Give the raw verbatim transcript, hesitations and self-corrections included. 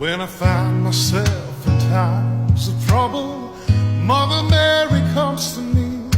When I find myself in times of trouble, Mother Mary comes to me.